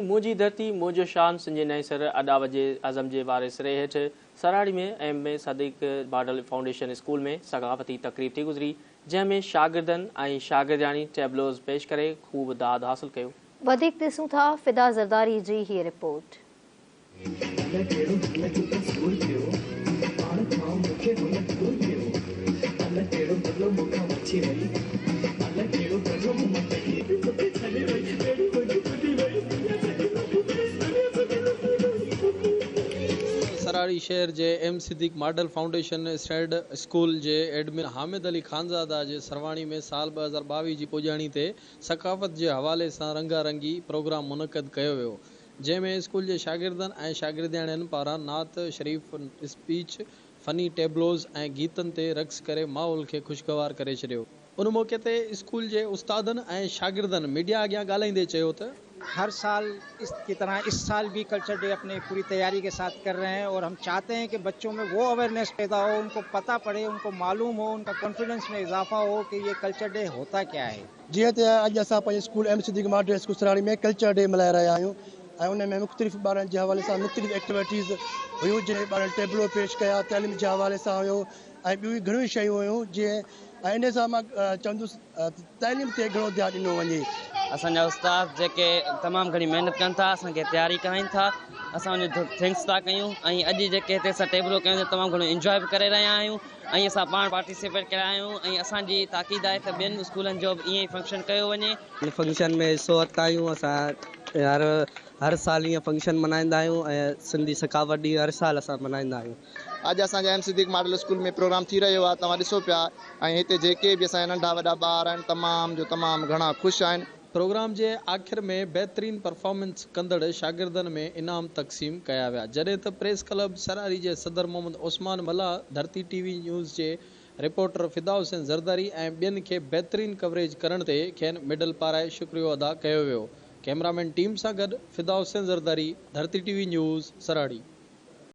منهنجي ڌرتي منهنجو شان سنڌ جي نئين سر اڏاوت جي عزم جي واري سري هيٺ Sarhari ۾ M Siddique model foundation school ۾ ثقافتي تقريب ٿي گذري، جنهن ۾ شاگردن ۽ شاگردياڻين ٽيبلوز پيش ڪري خوب داد حاصل ڪيو. وڌيڪ ڏسون ٿا فدا زرداري جي هيء رپورٽ. الائي ڪهڙو هن کي ته سور ٿيو، پاڻ کان مون کي هن دور ڪيو. الائي ڪهڙو بدلو مون کان وٺي وئي، الائي ڪهڙو بدلو مون مان ڪڍي. مون کي ڇڏي وئي، ٻيڙي منهنجي ٻڏي وئي، دنيا ڇڏي لڏي وئي، دنيا ڇڏي لڏي وئي. سرهاڙي شهر جي M Siddique model foundation standard school جي ايڊمن حامد علي خانزاده جي سرواڻي ۾ سال 2022 جي پڄاڻي تي ثقافت جي حوالي سان رنگا رنگي پروگرام منعقد ڪيو ويو جنهن ۾ اسڪول جي شاگردن ۽ شاگردياڻين پاران نعت شريف، اسپيچ، فني ٽيبلوز ۽ گيتن تي رقص ڪري ماحول کي خوشگوار ڪري ڇڏيو. ان موقعي تي اسڪول جي استادن ۽ شاگردن ميڊيا اڳيان ڳالهائيندي چيو ته. هر سال اس ڪي طرح اس سال ڀي ڪلچر ڊي اپني پوري تياري ڪي ساٿ ڪر رهي هين اور هم چاهتي هين ڪي بچون ۾ وو اويئرنيس پيدا هو ان ڪو پتا پڙي ان ڪو معلوم هو ان ڪا ڪانفيڊنس ۾ اضافه هو ڪي يي ڪلچر ڊي هوتا ڪيا هي. جيئن ته اڄ اسان پنهنجي school M Siddique model school Sarhari ۾ culture day ملهائي رهيا آهيون ۽ ان ۾ مختلف ٻارن جي حوالي سان مختلف ايڪٽيوٽيز هيون جنهن ۾ ٻارن ٽيبلو پيش ڪيا تعليم جي حوالي سان هيو ۽ ٻيون گهڻيون ئي شيون هيون جيئن ۽ ان سان مان چوندس ته تعليم تي گهڻو ڌيان ڏنو وڃي. اسان جا استاد جيڪي تمام گهڻي محنت ڪن ٿا اسان کي تياري ڪرائين ٿا اسان ان جو thanks ٿا ڪيون ۽ اڄ جيڪي هتي اسان ٽيبلو ڪيون ٿا تمام گهڻو انجواء به ڪري رهيا آهيون ۽ اسان پاڻ پارٽيسپيٽ ڪريا آهيون ۽ اسان جي تاڪيد آهي ته ٻين اسڪولن جو به ائين ئي فنڪشن ڪيو وڃي. هن فنڪشن ۾ حصو ورتا آهيون اسان هر هر سال ائين فنڪشن ملهائيندا آهيون ۽ سنڌي ثقافت ڏينهن هر سال اسان ملهائيندا آهيون. اڄ اسان جي ايم صديق ماڊل اسڪول ۾ پروگرام ٿي رهيو آهي توهان ڏسو پيا ۽ هتي جيڪي به اسان جا ننڍا وڏا ٻار آهن تمام جو تمام گهڻا خوش آهن. پروگرام جي آخر ۾ بهترين پرفارمنس ڪندڙ شاگردن ۾ انعام تقسيم ڪيا ويا جڏهن ته پريس ڪلب سرهاري جي صدر Muhammad Usman Mallah Dharti T V news جي رپورٽر فدا حسين زرداري ۽ ٻين کي بهترين ڪوريج ڪرڻ تي کين ميڊل پارائي شڪريو ادا ڪيو ويو ڪئميرامين ٽيم سان گڏ Fida Hussain Zardari Dharti T V news Sarhari.